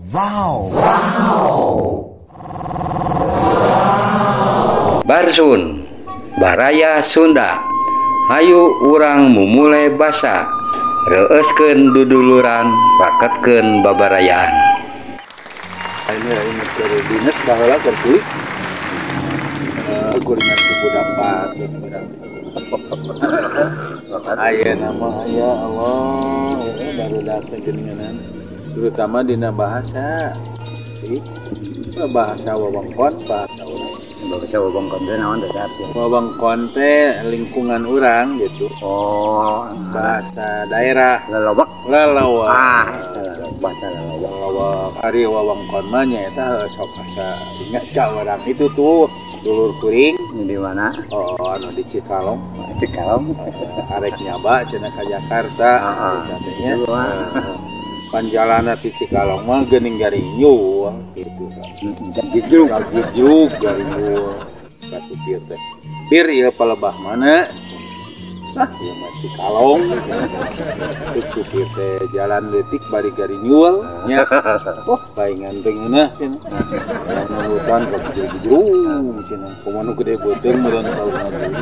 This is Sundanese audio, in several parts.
Wow. Wow. Barsun, Baraya Sunda. Hayu urang mumule basa, reueuskeun duduluran, raketkeun babarayaan. Ini keur dinas baheula keur kulik. Kuringan ku budak patut urang. Ayeuna mah ya Allah, barudak geuningan. Terutama dina bahasa. Bahasa wewengkon, bahasa urang. Bahasa wewengkon teh naon teh artinya? Wewengkon teh lingkungan urang gitu. Oh, bahasa daerah. Lelewek. Lelewek. Ah, bahasa lelewek. Lelewek. Ari wewengkon mah nyaeta sok asa ingat ka urang itu tuh dulur kuring di mana? Oh, anu di Cikalong. Cikalong. Arek nyaba cenah ka Jakarta. Heeh. Panjalana ti Cikalong mah geuning garinyu gitu. Jijuk, jijuk garinyu ka supir teh. Pir ieu palebah mana? Ah, ieu mah Cikalong. Cek supir teh jalan leutik bari garinyul nya. Oh, paingan teh ngeunah cenah. Yang nunggutan ka bujur-bujur cenah. Kumaha nu gede beuteung meureun kaurna guru.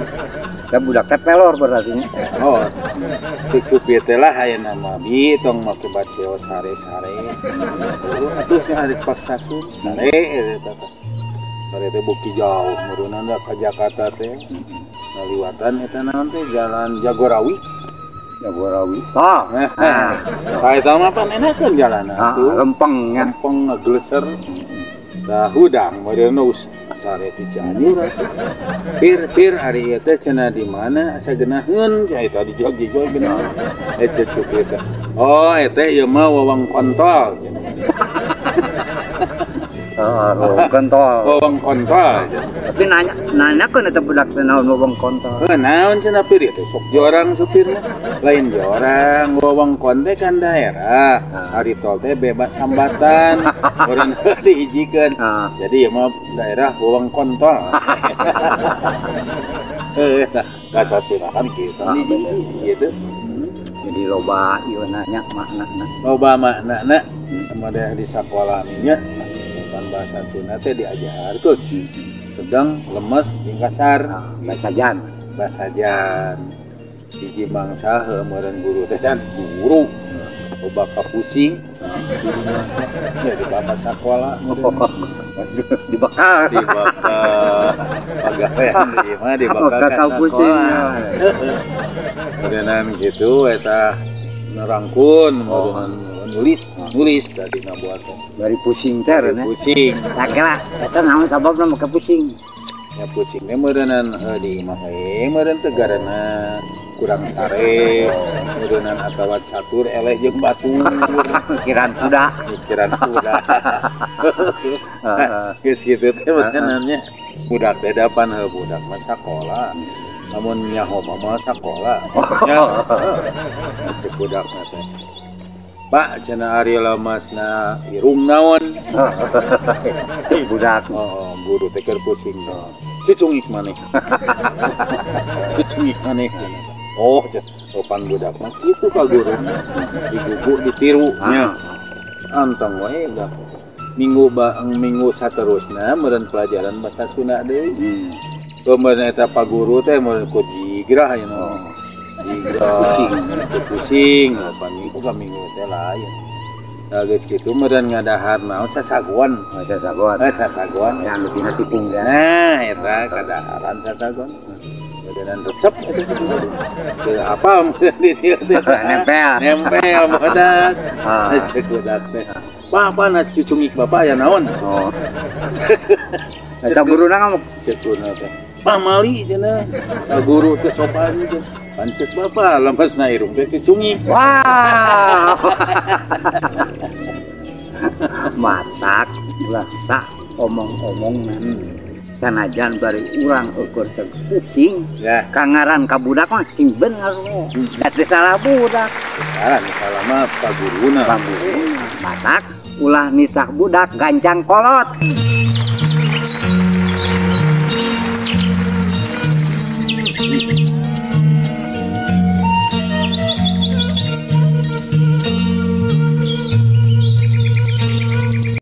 Da budak teh pelor berarti nya. Oh, cek supir teh lah ayeuna mah bi tong make baceo sare-sare. Atuh cenah dipaksakeun sare eta teh. Sare teh beuki jauh meureunna ka Jakarta teh. Ngaliwatan eta naon teh jalan Jagorawi. Jagorawi. Tah. Nah, eta mah pan enakeun jalanna tuh. Lempeng nya. Lempeng ngegleser. Tah hudang meureunna sare ti Cianjur. Pir-pir ari ieu teh cenah di mana asa geunaheun cenah eta dijog-jog geunaheun. Cek supir teh. Oh, eta ieu mah wewengkon tol cenah. Wewengkon tol. Wewengkon tol. Tapi nanya nanyakeun eta budak teh naon wewengkon tol. Heuh, naon cenah pir ieu teh sok jorang supirna. Lain jorang, wewengkon teh kan daerah. Ari tol teh bebas hambatan. Urang dihijikeun. Jadi ieu mah daerah wewengkon tol. Heuh, tah kasasirahan kitu gitu. Jadi loba ieu nanya maknana. Loba maknana model di sakola nya. Bahasa Sunda teh diajarkeun. Sedang lemes jeung kasar, basajan. Basajan. Hiji mangsa heuh meureun guru teh dan guru. Loba kapusing. Ya di bapak sakola dibakar. Dibakar. Pagawean di mah dibakar ka sakola. Meureunnan kitu eta nerangkeun meureunnan nulis tadi na buat teh. Bari pusing teh nya. Pusing. Sakira eta naon sababna make pusing? Ya pusing teh meureunnan di imah we meureun teh garana kurang sare, meureunnan atawa catur eleh jeung batur. Pikiran kuda. Pikiran kuda. Geus kitu teh meureunnan nya. Budak teh dapan heuh budak mah sakola. Lamun nyaho mah sakola. Nya. Cek budak teh. Pak cenah ari lemasna irung naon? Budak. Oh, guru teh keur pusing. Cucungik maneh. Cucungik maneh. Oh, sopan budak mah kitu ka guru. Digugu ditiru nya. Anteng wae da. Minggu minggu saterusna meureun pelajaran bahasa Sunda deui. Meureun eta pa guru teh meureun ku jigrah nya. Jigrah, pusing, pan minggu ka minggu teh lain. Nah geus kitu meureun ngadahar naon sasaguan. Oh, sasaguan. Sasaguan. Yang anu tina tipung ya. Nah, eta kadaharan sasaguan. Meureun resep eta kitu. Teu apal meureun di dieu teh. Nempel. Nempel bodas. Cek budak teh. Bapak na cucungik bapak aya naon? Oh. Eta guruna ngamuk cek guruna teh. Pamali cenah. Ka guru teh sopan cenah. Pancet bapak lemesna irung teh cucungik. Wow. Matak ulah sah omong-omongna. Sanajan bari urang ukur teu pusing, ya. Kangaran ka budak mah sing bener we. Da teu salah budak. Salah salah mah paguruna. Paguruna. Matak ulah nitah budak gancang kolot.